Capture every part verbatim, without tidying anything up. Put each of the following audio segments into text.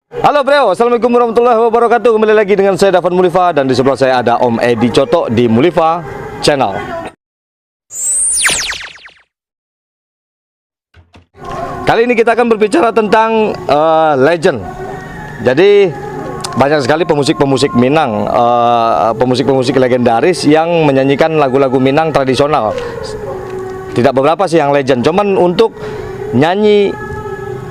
Halo bro, assalamualaikum warahmatullahi wabarakatuh. Kembali lagi dengan saya Dafan Mulifa dan di sebelah saya ada Om Edi Cotok di Mulifa Channel. Kali ini kita akan berbicara tentang eh, legend. Jadi banyak sekali pemusik-pemusik Minang, eh, pemusik-pemusik legendaris yang menyanyikan lagu-lagu Minang tradisional. Tidak beberapa sih yang legend, cuman untuk nyanyi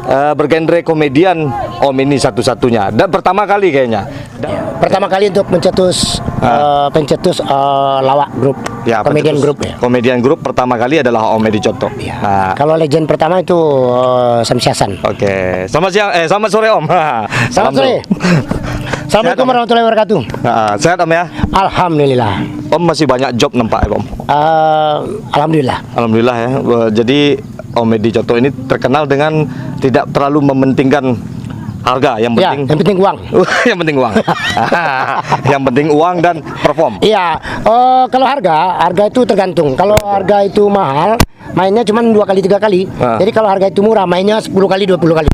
eh, bergenre komedian, Om ini satu-satunya dan pertama kali kayaknya. Dan Pertama kali untuk pencetus Ah. eh, pencetus eh, lawak grup, Ya, komedian pencetus grup ya. Komedian grup pertama kali adalah Om Edi Cotok. Ya. Nah. Kalau legend pertama itu eh, Samsi Hasan. Oke, selamat siang, eh selamat sore Om. Selamat sore. Assalamualaikum warahmatullahi wabarakatuh. Ah, sehat Om ya? Alhamdulillah. Om masih banyak job nampak ya Om? Ah, alhamdulillah. Alhamdulillah ya. Eh, Jadi Om Edi Cotok ini terkenal dengan tidak terlalu mementingkan harga, yang Ya, penting yang penting uang. Yang penting uang. Yang penting uang dan perform. Iya, eh, kalau harga, harga itu tergantung. Kalau harga itu mahal, mainnya cuma dua kali tiga kali. Ah. Jadi kalau harga itu murah, mainnya sepuluh kali dua puluh kali.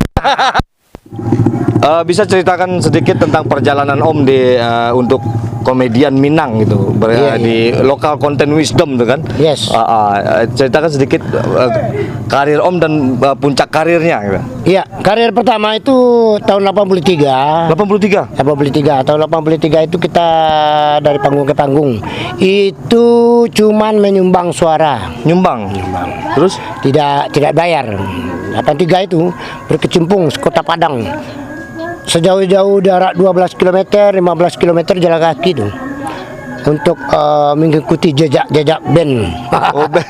Eh, bisa ceritakan sedikit tentang perjalanan Om di eh, untuk komedian Minang gitu, ber- Iya, eh, iya. di lokal konten Wisdom tuh kan? Yes. Ah, ah, eh, ceritakan sedikit eh, karir Om dan eh, puncak karirnya gitu. Iya, karir pertama itu tahun delapan puluh tiga. Delapan puluh tiga? Delapan puluh tiga. Tahun delapan puluh tiga itu kita dari panggung ke panggung. Itu cuman menyumbang suara. Nyumbang. Terus? Tidak tidak bayar. Delapan tiga itu berkecimpung sekota Padang. Sejauh-jauh jarak dua belas kilometer, lima belas kilometer jalan kaki tu. Untuk eh, mengikuti jejak-jejak band. Oh, band.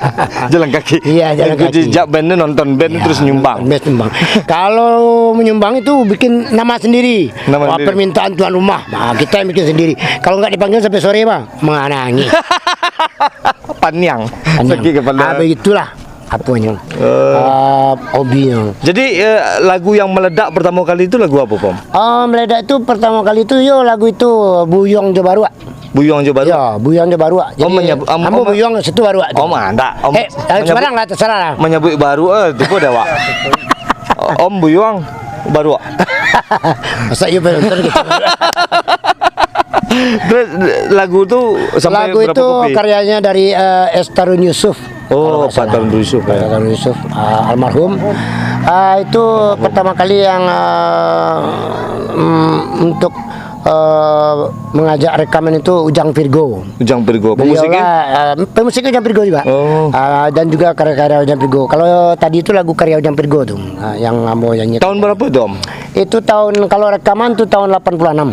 Jalan kaki. Iya, jalan Mengikuti kaki. jejak band tu nonton band Ya, terus nyumbang. Band nyumbang. Kalau menyumbang itu bikin nama sendiri. Nama Wah, sendiri. permintaan tuan rumah. Nah, kita yang bikin sendiri. Kalau nggak dipanggil sampai sore, Bang, menganangi. Paniang. Paniang. Sakit kepala. Ah, begitulah. Aponyo. Eh. Ah, hobinyo. Jadi eh, lagu yang meledak pertama kali itu lagu apa, Pom? Ah, meledak itu pertama kali itu yo lagu itu Buyuang Jo Baruak. Buyuang Jo Baruak. Ya, Buyuang Jo Baruak. Om Jadi, menyabu- om- ambo om- Buyuang situ Baruak tu. Om ah, ndak. Om Eh, eh, menyabu- sembarang lah, terserah lah. Menyebut Baruak eh, tipu dah awak. Om Buyuang Baruak. Masa iya penonton gitu. Terus lagu tu sampai Lagu berapa itu kopi? karyanya dari eh, Estarun Yusuf. Oh, Kalau nggak salah. Pak Tarun Yusuf, ya. Pak Tarun Yusuf, ah, almarhum. Ah, itu pertama kali yang ah, mm, untuk eh, mengajak rekaman itu Ujang Virgo. Ujang Virgo. Pemusiknya? Beliau lah, eh, pemusiknya Ujang Virgo juga. Oh. Ah, dan juga karya-karya Ujang Virgo. Kalau tadi itu lagu karya Ujang Virgo tu, ah, yang ambo nyanyi. Tahun berapa tu, Om? Itu tahun, kalau rekaman tu tahun delapan puluh enam.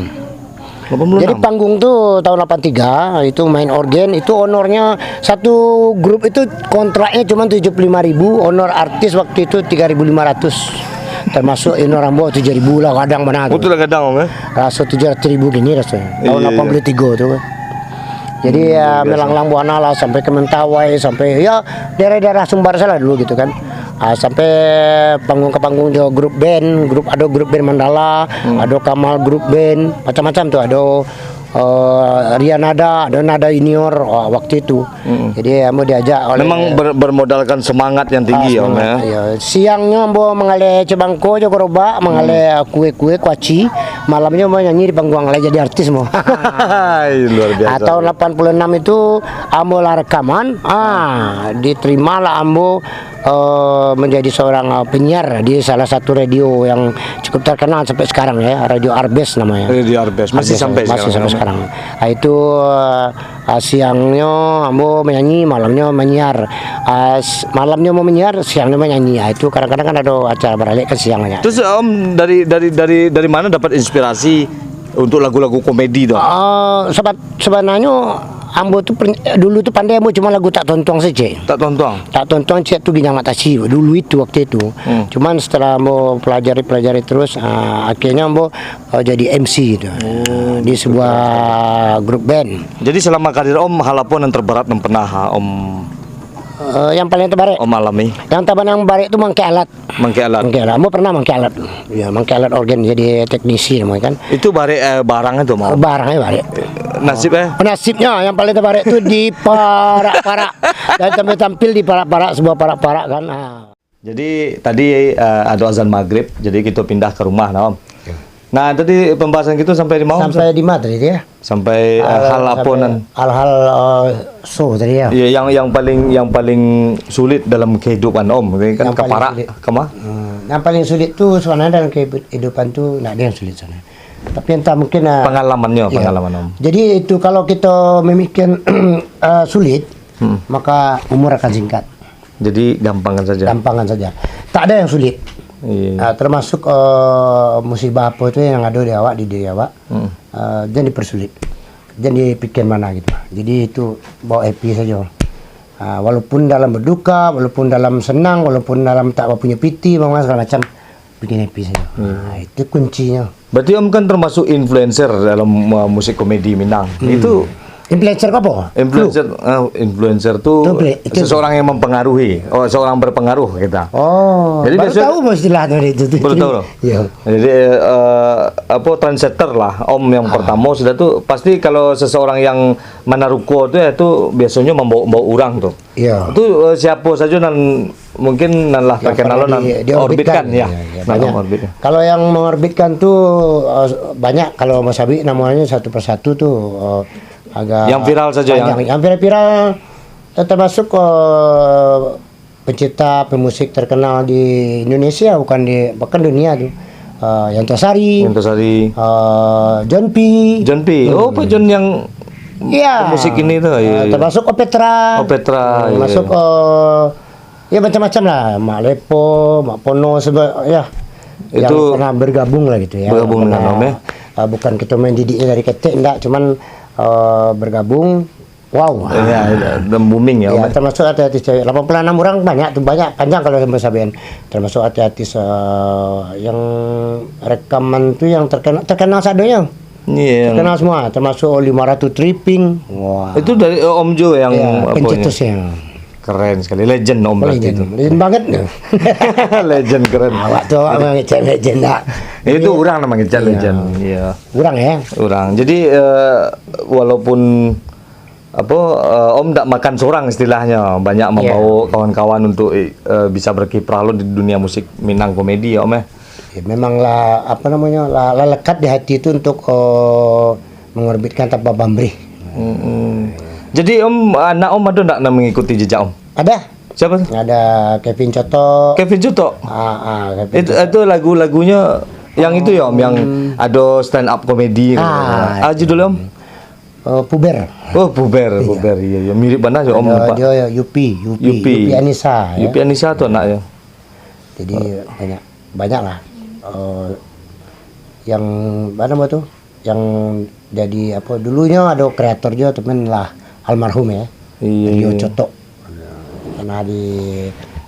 Delapan puluh enam? Jadi panggung tu tahun delapan tiga, itu main organ, itu honornya satu grup itu kontraknya cuma tujuh puluh lima ribu, honor artis waktu itu tiga ribu lima ratus. Termasuk honor ambo tujuh ribu lah, kadang mana Oh, tu. tu lah kadang, Om, eh? Raso tujuh ratus ribu gini rasanya. Tahun Iya, iya. delapan puluh tiga tu. Jadi, Iya, ya, biasa. melanglang buana lah sampai ke Mentawai, sampai, ya, daerah-daerah Sumbar salah dulu gitu kan. Ah, sampai panggung ke panggung jo grup band, grup, ada grup band Mandala, Hmm. ada Kamal grup band, macam-macam tu, ada eh, Ria Nada, ada Nada Junior, ah, waktu itu. Hmm. Jadi, ambo diajak oleh Memang ber- bermodalkan semangat yang tinggi, Ah, Om, semangat, ya? iya. Siangnyo ambo mangaleh cebangko jo gerobak, mangaleh Hmm. kue-kue, kuaci. Malamnyo ambo nyanyi di panggung, lah jadi artis ambo. Hai, luar biasa. Ah, tahun delapan puluh enam itu ambo lah rekaman, ah, diterimalah ambo eh, menjadi seorang eh, penyiar di salah satu radio yang cukup terkenal sampai sekarang ya, Radio Arbes namanya. Radio Arbes. Masih Arbes, sampai masih sekarang, sampai kan? sekarang. Ah, itu eh, ah, siangnyo ambo menyanyi, malamnyo menyiar. Ah, s- malamnyo mau menyiar, siangnyo menyanyi. Ah, itu kadang-kadang kan ada acara baralek kan siangnya. Terus Om dari dari dari dari mana dapat inspirasi untuk lagu-lagu komedi tu? Ah, sebab sebenarnya ambo tu pen- dulu tu pandai ambo cuma lagu Tak Tontuang saja. Tak Tontuang? Tak Tontuang, Ciek tu Ginjang Mak Tasi dulu itu, waktu itu. Hmm. Cuman setelah ambo pelajari-pelajari terus, ah, akhirnya ambo ah, jadi M C gitu. Oh, Di betul, sebuah betul. grup band. Jadi selama karir Om, hal apa yang terberat yang pernah ah, Om Eh, yang paling terbaik. Om alami? Yang tabanang barek tu mangkek alat. Mangkek alat. Mangkek alat. Ambo pernah mangkek alat. Ya, mangkek alat organ jadi teknisi namanya kan. Itu barek eh, barang itu mau. Barang ya barek. Nasib eh. Nasibnya yang paling terbaik tu di parak-parak. Dan tampil-tampil di parak-parak, sebuah parak-parak kan. Ah. Jadi tadi eh, ada azan maghrib, jadi kita pindah ke rumah nah, Om. Ya. Nah, tadi pembahasan kita sampai di mana? Sampai di mana tadi dia? Sampai, eh, hal apa sampai nan hal-hal, eh, so tadi ya. Ya, yang, yang paling, yang paling sulit dalam kehidupan Om, ini kan. Yang paling kaparak, sulit. Kama? Hmm, yang paling sulit tu sebenarnya dalam kehidupan tu ndak ada yang sulit sebenarnya. Tapi entah mungkin, eh, pengalamannya, ya, pengalaman Om. Jadi itu kalau kita memikir, eh, sulit, Hmm. maka umur akan singkat. Jadi, gampangan saja. Gampangan saja. Tak ada yang sulit. Iya. Ah, termasuk, eh, musibah apa tu yang ada di awak, di diri awak, Hmm. eh, jangan dipersulit. Jangan dipikir mana gitu. Jadi, itu bawa happy saja. Ah, walaupun dalam berduka, walaupun dalam senang, walaupun dalam tak punya piti, segala macam, bikin happy saja. Hmm. Ah, itu kuncinya. Berarti Om kan termasuk influencer dalam, uh, musik komedi Minang. Hmm. Itu influencer apa? Influencer, uh, influencer tu seseorang yang mempengaruhi. Oh, seorang berpengaruh kita. Oh, jadi baru biasa tahu istilah tu, itu tu. Baru tahu, loh. Ya. Jadi, uh, apa, trendsetter lah, Om yang pertama sudah tu. Pasti kalau seseorang yang manaruko tu, ya, tu biasanya membawa, membawa orang tu. Iya. Itu, eh, siapa saja nan mungkin nan lah terkenal, nan di-, diorbitkan, ya. Iya, iya, banyak. Orbitkan. Kalau yang mengorbitkan tu, eh, banyak. Kalau Mas Abi namanya satu persatu tu, eh, agak yang viral saja, panjang. Yang viral-viral, eh, termasuk, eh, pencipta pemusik terkenal di Indonesia, bukan di, bahkan dunia tu. Eh, Yanto Sari, Yanto Sari. Eh, John P. John P. Hmm. Oh, Pak John yang Iya. Pemusik ini tu, iya, eh, iya. Termasuk Opetra. Opetra, iya, termasuk, iya. Eh, ya, macam-macam lah. Mak Lepo, Mak Pono, seba-, ya. Yang itu pernah bergabung lah gitu ya. Bergabung dengan Om, ya? Eh, bukan kita main didiknya dari ketek, enggak. Cuman, eh, bergabung, wow. Iya, iya. Dan booming ya, Om, ya? Termasuk artis-artis cewek. Lapan puluh enam orang banyak tu, banyak. Panjang kalau sampai sabian. Termasuk artis-artis, eh, yang rekaman tu yang terkenal, terkenal sadonyo. Iya, yang terkenal semua, termasuk lima ratus Tripping. Wah. Itu dari, eh, Om Jo yang, iya, apanya? Pencetusnya. Keren sekali, legend Om berarti itu. Legend banget tu. Legend, keren. Awak tu awak mangecek legend dak? Itu urang nan mangecek legend. Iya. Urang ya? Urang. Jadi, eh, walaupun apa, eh, Om dak makan sorang istilahnya, banyak, iya, mambawa kawan-kawan untuk, eh, bisa berkiprah lo di dunia musik Minang komedi ya, Om, eh. Ya, memang lah, apa namanya, lah, lah lekat di hati tu untuk, eh, mengorbitkan tanpa pamrih. Mm-mm. Jadi, Om, anak Om ada ndak nan mengikuti jejak Om? Ada. Siapa tu? Ada Kevin Cotok. Kevin Cotok? Ah, ah, Kevin Cotok. Itu, itu lagu-lagunya yang itu ya, Om, yang ada stand up comedy. Ah, judulnya, Om? Eh, Puber. Oh, Puber, iya. Puber, iya, iya. Mirip bana jo, Om, nampak. Ada Yupi, Yupi, Yupi. Yupi Anissa, ya. Yupi Anissa tu anaknya. Jadi, banyak, banyak lah. Eh, yang, apa nama tu? Yang jadi, apa, dulunya ada kreator juga, teman lah, almarhum, ya. Iya, Rio, iya. Cotok. Pernah di,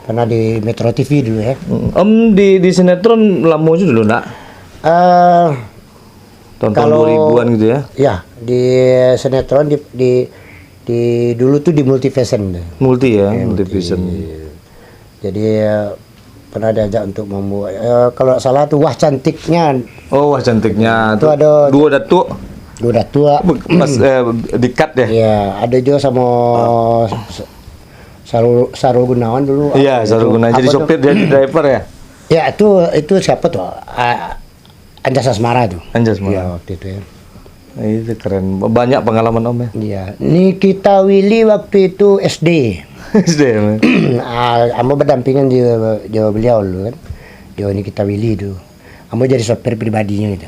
pernah di Metro T V dulu, ya. Mm. Om di, di sinetron lamo juga dulu, nak? Eh, tahun-tahun kalau dua ribuan gitu, ya? Ya, di sinetron di, di, di dulu tuh di Multivision deh. Multi, ya, ya, Multivision. Multi. Jadi, eh, pernah diajak untuk membuat, eh, kalau nggak salah tuh Wah Cantiknya. Oh, Wah Cantiknya. Itu tuh ada duo Datuk. Duo Datuk. Pas, eh, di-cut ya? Iya, ada juga sama Sa-, Sarul, Sarul Gunawan dulu. Iya, Sarul Gunawan. Jadi sopir, dia driver ya? Ya, itu, itu siapa tuh? Ah, Anjas Asmara tu. Anjas Asmara. Iya, waktu itu ya. Itu keren. Banyak pengalaman Om ya? Iya. Nikita Willy waktu itu S D. S D, Om. Ah, ambo berdampingan di, di beliau dulu kan. Di Nikita Willy tu. Ambo jadi sopir pribadinyo gitu.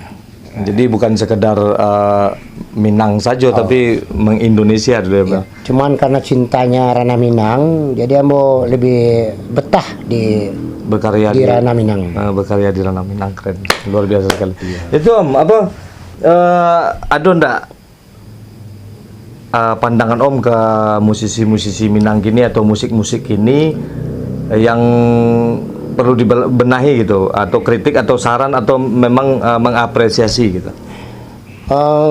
Jadi bukan sekedar, eh, Minang sajo, tapi meng-Indonesia dulu ya, Bang? Iya. Cuman karena cintanya ranah Minang, jadi ambo lebih betah di, berkarya di ranah Minang. Eh, berkarya di ranah Minang, keren. Luar biasa sekali. Iya. Itu, Om, apa, eh, ado ndak, eh, pandangan Om ke musisi-musisi Minang kini atau musik-musik kini, eh, yang perlu dibenahi gitu, atau kritik, atau saran, atau memang, eh, mengapresiasi gitu? Eh,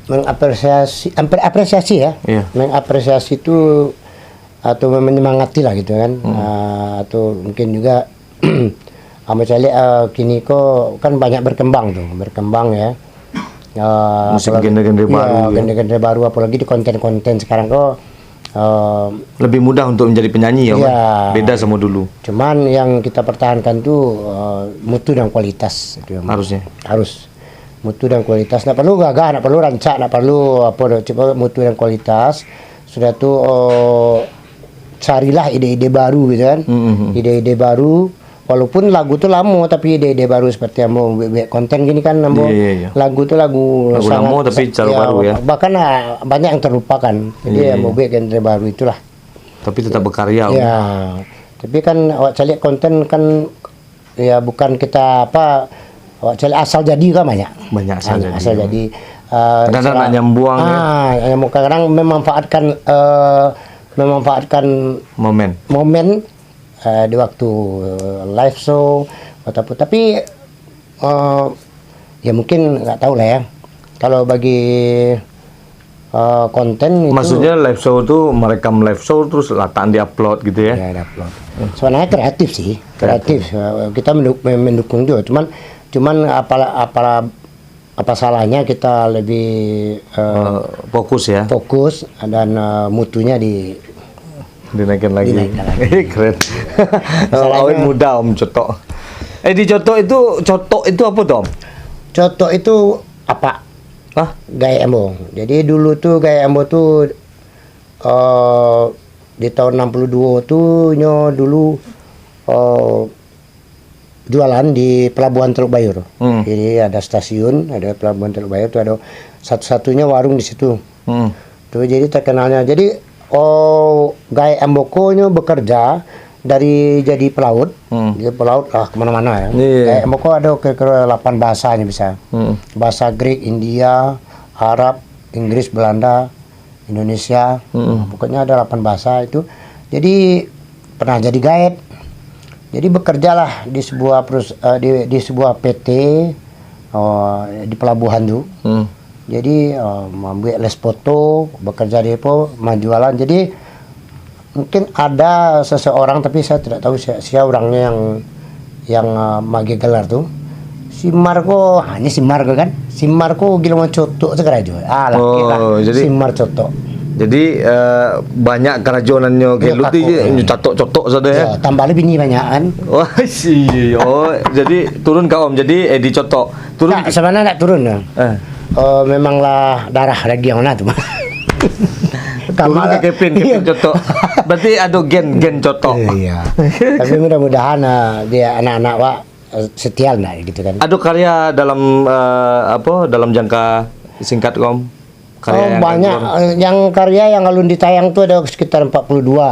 mengapresiasi, ampre-, apresiasi ya. Iya. Mengapresiasi itu atau menyemangati lah gitu kan. Hmm. Ah, atau mungkin juga ambo caliak, ah, kini ko kan banyak berkembang tu, berkembang ya. Ah, musik apalagi genre-genre, iya, baru ya. Genre-genre baru, apalagi di konten-konten sekarang ko, Eh, Lebih mudah untuk menjadi penyanyi ya, Om? Iya. Beda sama dulu. Cuman yang kita pertahankan tu eh, mutu dan kualitas itu yang Harusnya. harus mutu dan kualitas. Nak perlu gagah, nak perlu rancak, nak perlu apa dah, cuma mutu dan kualitas. Sudah tu eh, carilah ide-ide baru gitu kan. Mm-mm. Ide-ide baru. Walaupun lagu tu lamo, tapi ide-ide baru seperti ambo buat, buat konten gini kan, ambo Iya, iya, iya. lagu tu lagu Lagu lamo tapi cara baru ya. Bahkan ah, banyak yang terlupakan. Jadi Iya, ambo iya. buat genre baru itulah. Tapi tetap berkarya, Om. Ya, tapi kan awak caliak konten kan ya bukan kita apa, awak caliak asal jadi kan banyak. Banyak asal Banyak jadi. asal jadi. Eh, Kadang-kadang salah- nak nyambuang, ya. Ah, nyambuang. Kadang memanfaatkan eh, memanfaatkan Momen. momen eh, di waktu eh, live show ataupun, tapi eh, ya mungkin nggak tahu lah ya. Kalau bagi eh, konten itu Maksudnya live show tu merekam live show terus latakan di upload gitu ya. Ya, ada upload. Sebenarnya kreatif sih, kreatif. Eh, Kita mendu- mendukung juga. Cuman cuman apalah apalah apa salahnya kita lebih eh, Eh, fokus ya. fokus dan eh, mutunya di Dinaikin lagi. Dinaikkan lagi. Keren. Awet muda, Om, Cotok. Eh, di Cotok itu, Cotok itu apa tuh, Om? Cotok itu apa? Hah? Gaek ambo. Jadi dulu tu gaek ambo tu uh, di tahun enam puluh dua tu nyo dulu uh, jualan di pelabuhan Teluk Bayur. Hmm. Jadi ada stasiun, ada pelabuhan Teluk Bayur tu ada satu-satunya warung di situ. Hmm. Tu jadi terkenalnya. Jadi oh gaek ambo ko nyo bekerja dari jadi pelaut. Hmm. Jadi pelaut lah kemana-mana ya. Iya. Gaek ambo ko ada kira-kira lapan bahasanya bisa. Hmm. Bahasa Greek, India, Arab, Inggris, Belanda, Indonesia. Mm-mm. Pokoknya ada lapan bahasa itu. Jadi pernah jadi gaet. Jadi bekerjalah di sebuah perus- eh, di, di sebuah P T oh, di pelabuhan tu. Hmm. Jadi uh, membuat les foto, bekerja di apa, menjualan. Jadi mungkin ada seseorang tapi saya tidak tahu siapa, siapa orangnya yang yang uh, magi gelar tu. Si Mar ko, ha, ini si Mar ko kan. Si Mar ko gilo mancotok sekarajo. Ah, lah, Oh, lah. Jadi Si Mar cotok. Jadi uh, banyak karajo nan nyo Iya, gelut tu takut, ya. Nyo catok-cotok saja ya. Ya, tambah lagi bini banyak kan. Wah, sih. Oh, jadi turun ka Om. Jadi eh di Cotok. Turun Tak, sebenarnya tak turun lah. Eh. Oh, memanglah darah daging lah tu. Turun ke Kevin, Kevin Iya. Cotok. Berarti ada gen gen Cotok. Iya. Tapi mudah-mudahan uh, dia anak-anak wak uh, setia lah gitu kan. Ada karya dalam uh, apa dalam jangka singkat Om? Karya Oh, yang banyak. keluar? Eh, Yang karya yang alun ditayang tu ada sekitar empat puluh dua.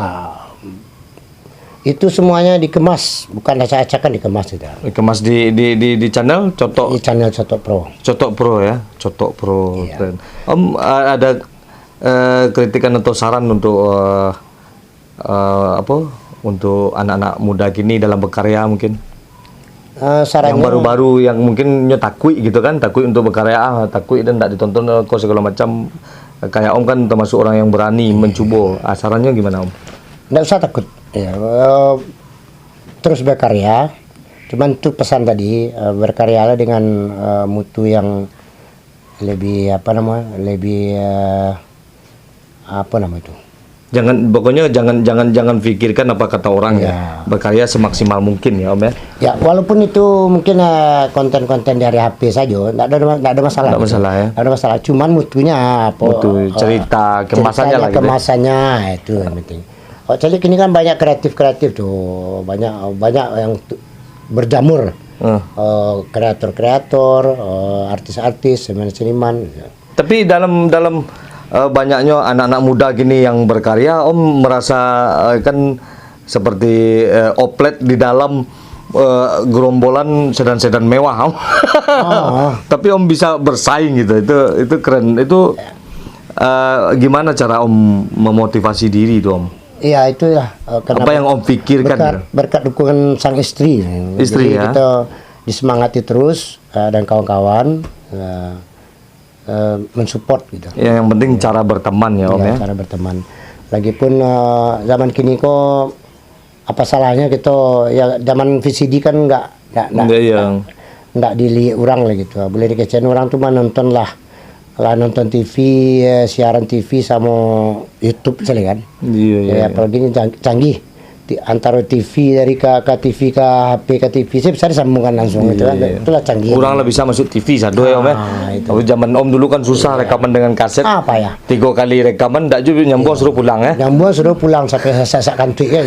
Itu semuanya dikemas, bukan acak-acakan dikemas itu. Kemas di di di, di channel Cotok Di channel Cotok Pro. Cotok Pro ya, Cotok Pro. Iya. Keren. Om uh, ada uh, kritikan atau saran untuk uh, uh, apa untuk anak-anak muda kini dalam berkarya mungkin? Uh, Yang sarannya baru-baru yang mungkin nyo takuik gitu kan, takuik untuk berkarya, ah, takuik dan tak ditonton ko segala macam. Kayak Om kan termasuk orang yang berani mencuba. Ah, sarannya gimana Om? Nggak usah takut. Ya, eh, terus berkarya. Cuman tu pesan tadi, eh, berkaryalah dengan eh, mutu yang lebih apa nama, lebih eh, apa nama itu? Jangan pokoknya jangan jangan jangan pikirkan apa kata orang ya. Ya. Berkarya semaksimal mungkin ya Om ya. Ya, walaupun itu mungkin eh, konten-konten dari H P saja, nggak ada nggak ada masalah. Nggak masalah, ya. Nggak ada masalah. Cuman mutunya apa? Mutu, eh, cerita, kemasannya ceritanya, lah gitu. Kemasannya itu yang penting. Oh, calik ini kan banyak kreatif-kreatif tuh, banyak banyak yang tu- berjamur. Eh. Eh, kreator-kreator, eh, artis-artis, seniman-seniman. Tapi dalam dalam uh, banyaknya anak-anak muda gini yang berkarya, Om merasa uh, kan seperti uh, oplet di dalam uh, gerombolan sedan-sedan mewah, Om. Oh. Tapi Om bisa bersaing gitu, itu itu keren. Itu uh, gimana cara Om memotivasi diri itu, Om? Iya, itulah eh, kenapa Apa yang Om pikirkan? berkat, berkat dukungan sang istri. Istri, Jadi ya. Kita disemangati terus eh, dan kawan-kawan eh, eh, mensupport gitu. Ya, yang penting cara berteman ya, Om Ya, ya. Cara berteman. Lagipun eh, zaman kini ko apa salahnya kita ya zaman V C D kan nggak nggak nggak Iya, iya. nggak dilihat orang lah gitu. Boleh dikecewakan orang tu mah nonton lah Lah nonton T V, eh, siaran T V samo YouTube sajo kan. Iya, iya, Ya, iya. apalagi ini cang-, canggih. Ti-, antaro T V dari ka, ka T V ka H P ka T V, sajo bisa disambungkan langsung gitu kan. Iya, iya. Itulah canggih. Urang lah bisa masuk T V sado ya, Om, ya. Ah, itu. Tapi zaman Om dulu kan susah rekaman dengan kaset. Apa ya? Tigo kali rekaman, ndak juo nyambuang suruh pulang, ya. Nyambuang suruh pulang sampai sasak-sasak kantuik kan.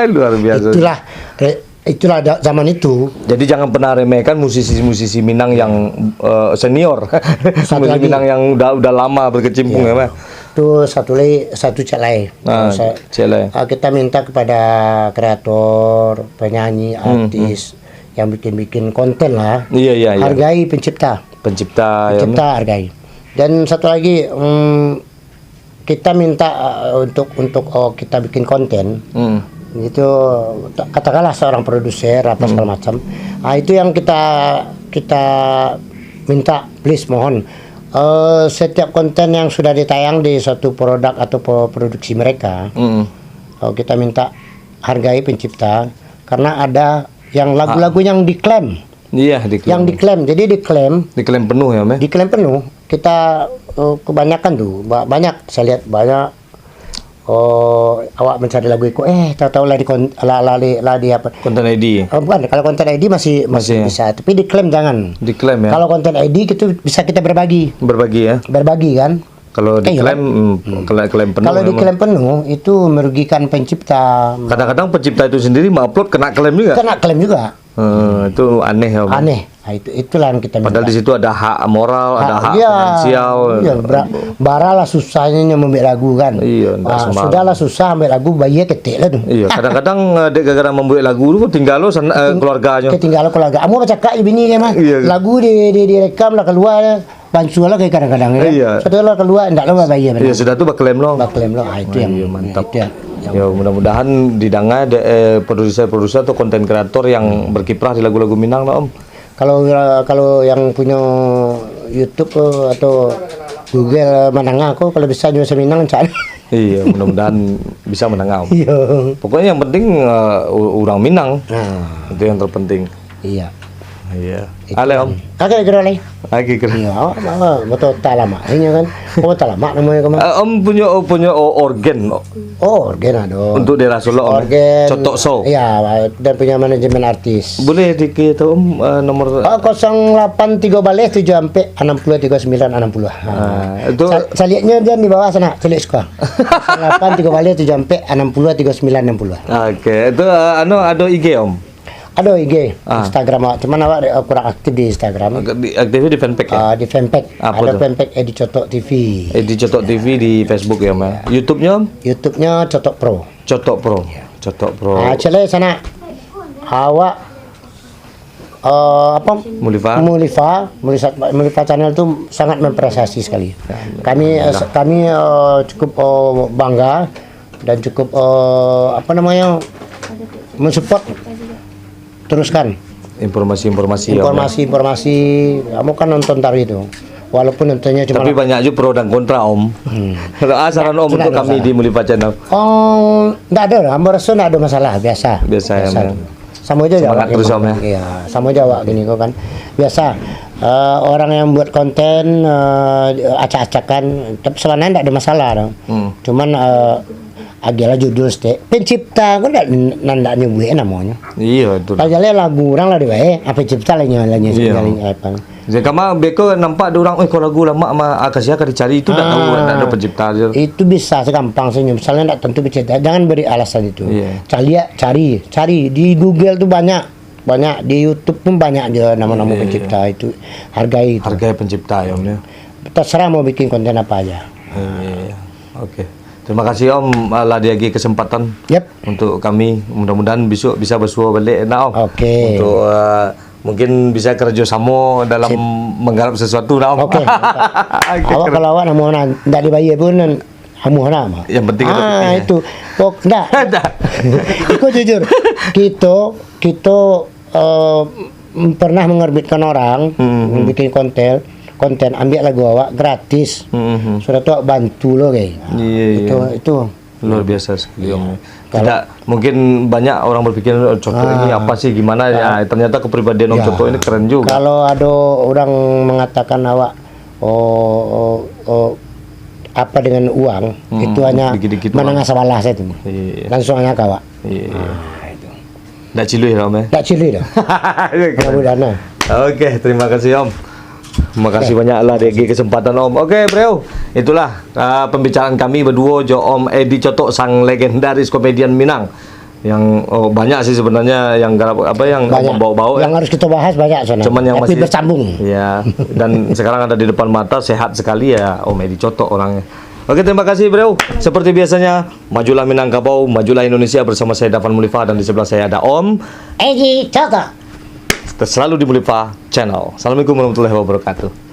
Luar biasa. Itulah, re-, itulah da-, zaman itu. Jadi jangan pernah remehkan musisi-musisi Minang yang, eh, senior. Satu Musisi lagi. Minang yang udah, udah lama berkecimpung, Iya. ya, Mas? Tu satu lagi, satu cek lain. Ah, Sa-, cek lain. ah, kita minta kepada kreator, penyanyi, Hmm, artis yang bikin-bikin konten lah. Iya, iya, iya. Hargai pencipta. Pencipta, ya, Pencipta hargai. Dan satu lagi, mm, kita minta, uh, untuk, untuk, uh, kita bikin konten. Hmm. Itu, ta-, katakanlah seorang produser, apa Hmm. segala macam. Ah, itu yang kita, kita minta, please, mohon. Eh, setiap konten yang sudah ditayang di suatu produk atau po-, produksi mereka, Hmm. eh, kita minta hargai pencipta, karena ada yang lagu-lagu Ah. yang diklaim. Iya, diklaim. Yang diklaim. Jadi diklaim. Diklaim penuh ya, Om, ya? Diklaim penuh. Kita, eh, kebanyakan tu, ba-, banyak saya lihat, banyak, oh, awak mencari lagu iko, eh, tahu-tahu lah di kon-, lah, lah di, lah di apa? Konten I D. Oh, bukan, kalau konten I D masih, masih Masih, ya? bisa, tapi diklaim jangan. Diklaim, ya? Kalau konten I D itu bisa kita berbagi. Berbagi, ya? Berbagi, kan? Kalau Eh, diklaim, iyalah. hmm, Hmm. kalau klaim penuh Kalau memang. diklaim penuh, itu merugikan pencipta. Kadang-kadang pencipta itu sendiri mengupload kena klaim juga. Kena klaim juga. Eh, itu aneh, ya, Bang? Aneh. Ah, itu, itulah yang kita Padahal minta. di situ ada hak moral, ada Hak, hak iya. finansial. Iya, bra-, bara lah susahnyo nyo mambuek lagu, kan? Iya, ndak Ah, sembarang. sudahlah susah mambuek lagu, bayia ketek lah tu. Iya, kadang-kadang, eh, dek gara-gara mambuek lagu tu, tinggal lo sana, eh, Ting-, keluarganyo. ketinggalan keluarga. Amuah bacakak jo bini kan, mah. Iya. Lagu di, di, direkam lah, kalua, bansuah lah kadang-kadang, ya. Iya. Sudah lah kalua, ndak lah bayia Iya, benar. sudah tu baklaim lo. Baklaim lo. Ah, itu Oh, yang, iya, mantap. itu yang, yang Ya, mudah-mudahan didengar dek, eh, produser-produser atau konten kreator yang Hmm. berkiprah di lagu-lagu Minang lah, Om. Kalau, kalau yang punyo YouTube ko atau Google Mananga ko, kalau bisa nyo bahasa Minang, cak. Iya, mudah-mudahan bisa mandanga, Om. Iya. Pokoknya yang penting, eh, u-, urang Minang. Nah. Itu yang terpenting. Iya. Iya. Itu Ale, Om. Oke, kira lai. Oke, kira. Iya, awak, awak, betul talamak. Ini kan. Oh, talamak namanya kemana? Eh, Om punyo, oh, punyo, oh, organ. Oh, organ ado. Untuk daerah Solok, Om, eh? Organ. Cotok So. Iya, dan punya manajemen artis. Boleh di-, kita, Om, eh, nomor Oh, kosong lapan tigo baleh tujuh ampek anam puluah tigo sembilan anam puluah. Ha. Ah, itu Sa-, caliaknya jan di bawah sana, caliak suka. Kosong lapan tigo baleh tujuh ampek anam puluah tigo sembilan anam puluah. Oke, itu, eh, anu, ado I G, Om? Ado I G, Ah. Instagram awak. Cuman awak, eh, kurang aktif di Instagram. Di, aktifnya di fanpage, ya? Ah, di fanpage. Apa Ada tu? fanpage Edi Cotok T V. Edi Cotok T V di Facebook ya, Om, ya? YouTube-nya, Om? YouTube-nya Cotok Pro. Cotok Pro. Ya. Cotok Pro. Ah, cek lai sana. Awak, eh, apa? Mulifa. Mulifa, Mulifa, Mulifa Channel tu sangat memprestasi sekali. Ya, Kami, eh, alhamdulillah. kami, eh, cukup, eh, bangga dan cukup, eh, apa namanya, mensupport. Teruskan. Informasi-informasi, ya, Om, ya. Informasi-informasi, kamu kan nonton tadi tu. Walaupun nontonnya cuma Tapi banyak juga pro dan kontra, Om. Hmm. Kalau, ah, saran Om Sudah, untuk sudah, kami sudah. di Mulifa Channel. Oh, ndak ada lah. Ambo rasa ndak ada masalah, biasa. Biasa, ya, Biasa. Om. Sama aja Semangat awak terus, gini. Om, ya. Iya, sama aja awak gini kok kan. Biasa. Eh, orang yang buat konten, eh, acak-acakan, tapi sebenarnya ndak ada masalah dong. Hmm. Cuman, eh, agiahlah judul stek. Pencipta ko ndak, nan ndak nyebuik namonyo. Iya, betul. Padahal lagu urang lah dibae, ah, pencipta lah nyo, lah nyo, Iya. lah nyo, apa. Jadi, kama beko nampak ada urang, "Eh, ko lagu lamak mah, ah, kasihan ka dicari." Itu ndak tahu, Ah, ndak ada pencipta je. Itu bisa segampang senyum. Misalnya ndak tentu pencipta, jangan beri alasan itu. Iya. Caliak, cari, cari. Di Google tu banyak, banyak. Di YouTube pun banyak je nama-nama Iya, iya. pencipta itu. Hargai itu. Hargai pencipta, ya, Om, ya. Terserah mau bikin konten apa aja. Iya, iya, iya. Oke. Terima kasih, Om, lah diagi kesempatan Yep. untuk kami. Mudah-mudahan besok bisa basuo balik, nah, Om. Oke. Untuk, eh, mungkin bisa kerjasama dalam Sip. menggarap sesuatu, nah, Om. Oke. Oke, Awak keren. kalau awak nak mau, nah, ndak dibayar pun, nah, amuah, nah, mah. Yang penting ada Ah, pitih, ya. itu. Pok-, ndak. Ndak. Iko jujur. Kito, kito, eh, pernah mengorbitkan orang, Hmm, hmm. bikin konten, konten, ambil lagu awak gratis. Hmm, hmm. Sudah tu awak bantu lo, kayak. Iya, Itu, iya. itu. Luar biasa sekali, Iya. Om. Kalau Tidak, mungkin banyak orang berpikir, "Oh, Cotok ini Ah. apa sih, gimana?" Ya, Kalau ternyata kepribadian Om Ya. Cotok ini keren juga. Kalau ada orang mengatakan awak Oh, oh, oh, apa dengan uang, Hmm, itu hanya dikit-dikit menengah uang. Sabalah saja itu. Iya. Langsung hanya kawa. Iya. Ah, itu. Ndak ciluih lah, Om, eh. Ndak ciluih dah. Mudah-mudahan lah. Oke, terima kasih, Om. Makasih banyak lah diberi kesempatan, Om. Oke, bro. Itulah uh, pembicaraan kami berdua jo Om Edi Cotok, sang legendaris komedian Minang. Yang oh, banyak sih sebenarnya yang garap apa yang Banyak. Om bawa-bawa. Yang harus kita bahas banyak sana. Cuman yang Tapi masih bersambung. Ya, dan sekarang ada di depan mata, sehat sekali ya Om Edi Cotok orangnya. Oke, terima kasih, bro. Seperti biasanya, majulah Minangkabau, majulah Indonesia, bersama saya Dafan Mulifa dan di sebelah saya ada Om. Edi Cotok. Selalu di Mulifa Channel. Assalamualaikum warahmatullahi wabarakatuh.